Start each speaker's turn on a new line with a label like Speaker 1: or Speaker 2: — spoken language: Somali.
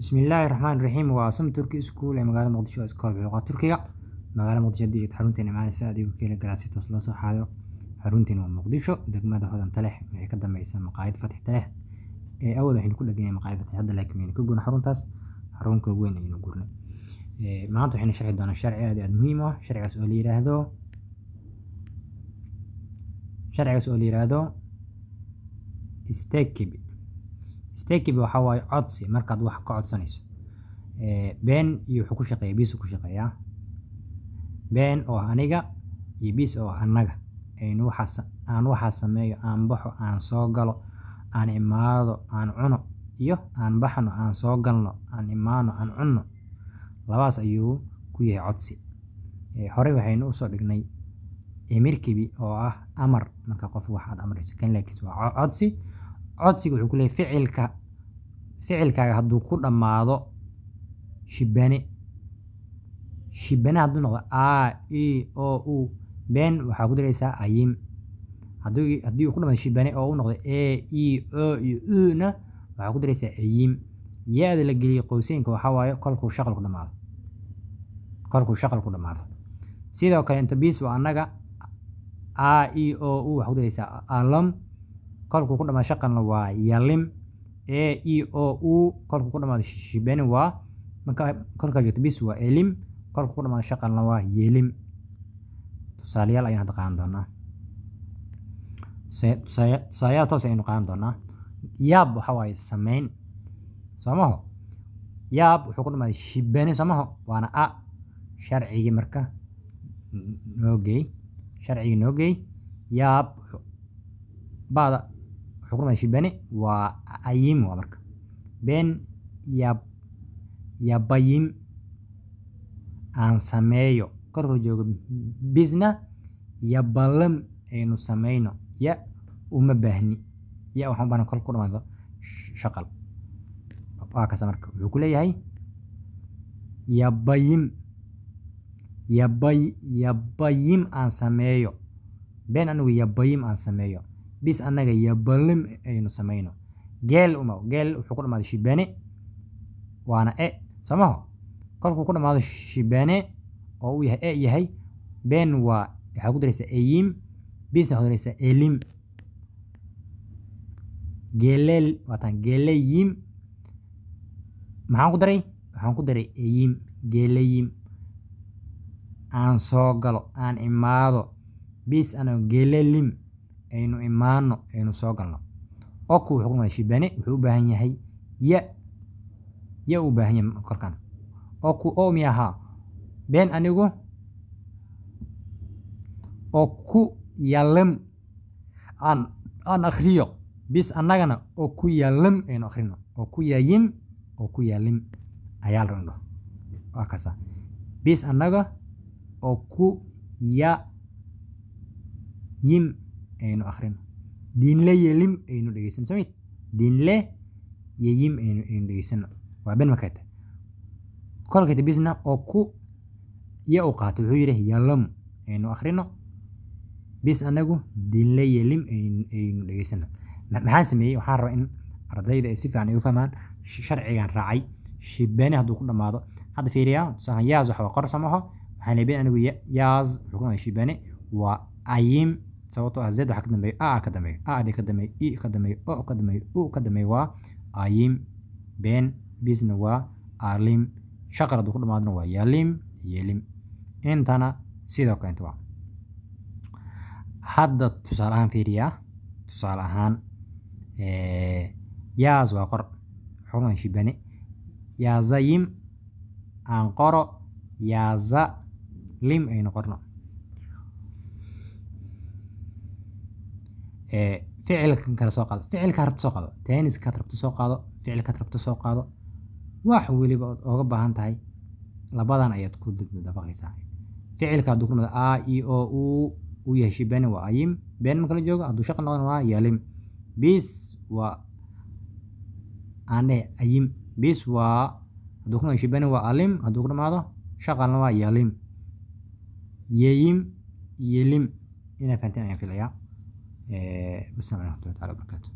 Speaker 1: Bismillaahi Raxmaani Raxiim. Waa Som Turki School ee magaalada Muqdisho, iskool luqada Turkiga. Magaalada Muqdisho haddii joogto, xarunteena imaanaysa adigoo ka heli karaa si toos loo soo xaadiro. Xarunteena waa Muqdisho, degmada Hodan Talex, waxay ka dambaysaa maqaayad Fatix Talex. Ee awal waxaynu ku dhaganay maqaayad Fatix, hadda laakiin waynu ka guurnay xaruntaas, xarun ka weyn ayaynu guurnay. Maanta waxaynu sharxi doonaa sharci aad iyo aad muhiim u ah, sharcigaas oo la yiraahdo istek kipi. Istek kipi waxaa waaye codsi, markaad wax ka codsanayso. Ben iyo wuxuu ku shaqeeyaa biz ku shaqeeyaa. Ben oo ah aniga iyo biz oo ah annaga. Aynu waxaas aan waxaa sameeyo, aan baxo, aan soo galo, aan imaado, aan cuno, iyo aan baxno, aan soo galno, aan imaano, aan cunno. Labadaas ayuu ku yahay codsi. Horey waxaynu usoo dhignay emir kipi oo ah amar, marka qof wax aad amrayso. Kan laakiin waa codsi. Codsiga wuxuu ku leeyahay ficilkaaga hadduu ku dhammaado shibane, shibane hadduu noqdo a, i, o, u, ben waxaa ku daraysaa ayim. Haddii uu ku dhamaado shibane oo uu noqdo e, i, o iyo u na, waxaa ku daraysaa ayim. Ya-da la geliyey qowseynka waxaa waaye kolkuu shaqal ku dhamaado, kolkuu shaqal ku dhamaado. Sidoo kale inta biz waa annaga, a, i, o, u waxaa ku daraysaa alım. Kolkuu ku dhamaado shaqalna waa yalım. E, i, o, u kolkuu ku dhamaado shibane waa marka kolkaa joogto biz waa elim, kolkuu ku dhamaado shaqalna waa yelim. Tusaalayaal ayaan hadda qaadan doonaa. Tusaalayaal toos ayaynu qaadan doonaa. Yap waxa waaye sameyn, soomaho? Yap wuxuu ku dhamaaday shibane, soomaho? Waana a. Sharcigii marka noo geey, sharcigii noo geey. Yap bada wuxuu ku dhamaaday shibane, waa ayim. Waa marka ben yap, yapayım, aan sameeyo. Kor joogo bizna yapalım, aynu sameyno. Ya uma baahni, ya waxaan u baahna kol ku dhamaado shaqal. Waa kaasa. Marka wuxuu ku leeyahay yapayım, yapay, yapayım, aan sameeyo. Ben anigu, yapayım, aan sameeyo. Biz annaga, yapalım, aynu sameyno. Gel uma gel wuxuu ku dhamaaday shibane, waana e, somaho? Kolkuu ku dhamaado shibane oo uu yahay e yahay, ben waa waxaa ku daraysaa eyim, bizna waxaa ku daraysaa elim. Gelel waataan geleyim. Maxaan ku daray? Waxaan ku daray eyim. Geleyim, aan soo galo, aan imaado. Biz anaga, gelelim, aynu imaano, aynu soo galno. Oku wuxuu ku dhamaaday shibane, wuxuu u baahan yahay ya. Ya u baahan yahay kolkan. Oku o mi ahaa ben anigu, okuyalım, aan akhriyo. Biz annagana, okuyalım, aynu akhrino. Okuyayım, okuyalım ayaa la dhaho. Waa kaasa. Biz annaga, okuyayim, aynu akhrino. Dinleyelim, aynu dhegeysano. Samid dinleyeyim, aynu dhegeysano. Waa ben markay tahay. Kolkay tahay bizna, oku ya u qaato, wuxuu yidhi yalım, aynu akhrino. Biz anagu, dinleyelim, aynu dhegeysano. Maxaan sameeyey? Waxaan rabaa in ardayda ay si fiican ay u fahmaan sharcigan raacay. Shibane hadduu ku dhamaado, hadda fiiriyaa, tusaale yaz waxa waa qor, samaho? Waxaan leeyahay anigu yaz wuxuu ku dhamaaday shibane, waa ayim, sababtoo ah z waxaa ka dambeeyo, a ka dambeeyo, a d ka dambeeyo, i ka dambeeyo, o ka dambeeyo, u ka dambeeyo, waa ayim ben. Bizna waa alim. Shaqal hadduu ku dhamaadona waa yalim, yelim. Intana sidoo kaleeto waa. Hadda tusaale ahaan fiiriyaa, tusaale ahaan yaz waa qor, xurman shibane. Yazayım, aan qoro. Yazalım, aynu qorno. Ficilkan kale soo qaado, ficilkaa rabto soo qaado, tense-kaad rabto soo qaado, ficilkaad rabto soo qaado. Wax weliba ood ooga baahan tahay labadan ayaad ku dabaqaysaa. Ficilka hadduu ku dhamaado a, i, o, u, uu yahay shibane, waa ayim ben marka la joogo. Hadduu shaqal noqdona waa yalim. Biz waa aan dhehe ayim. Biz waa hadduu ku dhamaado shibane waa alim, hadduu ku dhamaado shaqalna waa yalim. Yeyim, yelim. Inaa fahanteen ayaan filayaa. Wasalaamu calaykum waraxmatullahi taala wabarakaatu.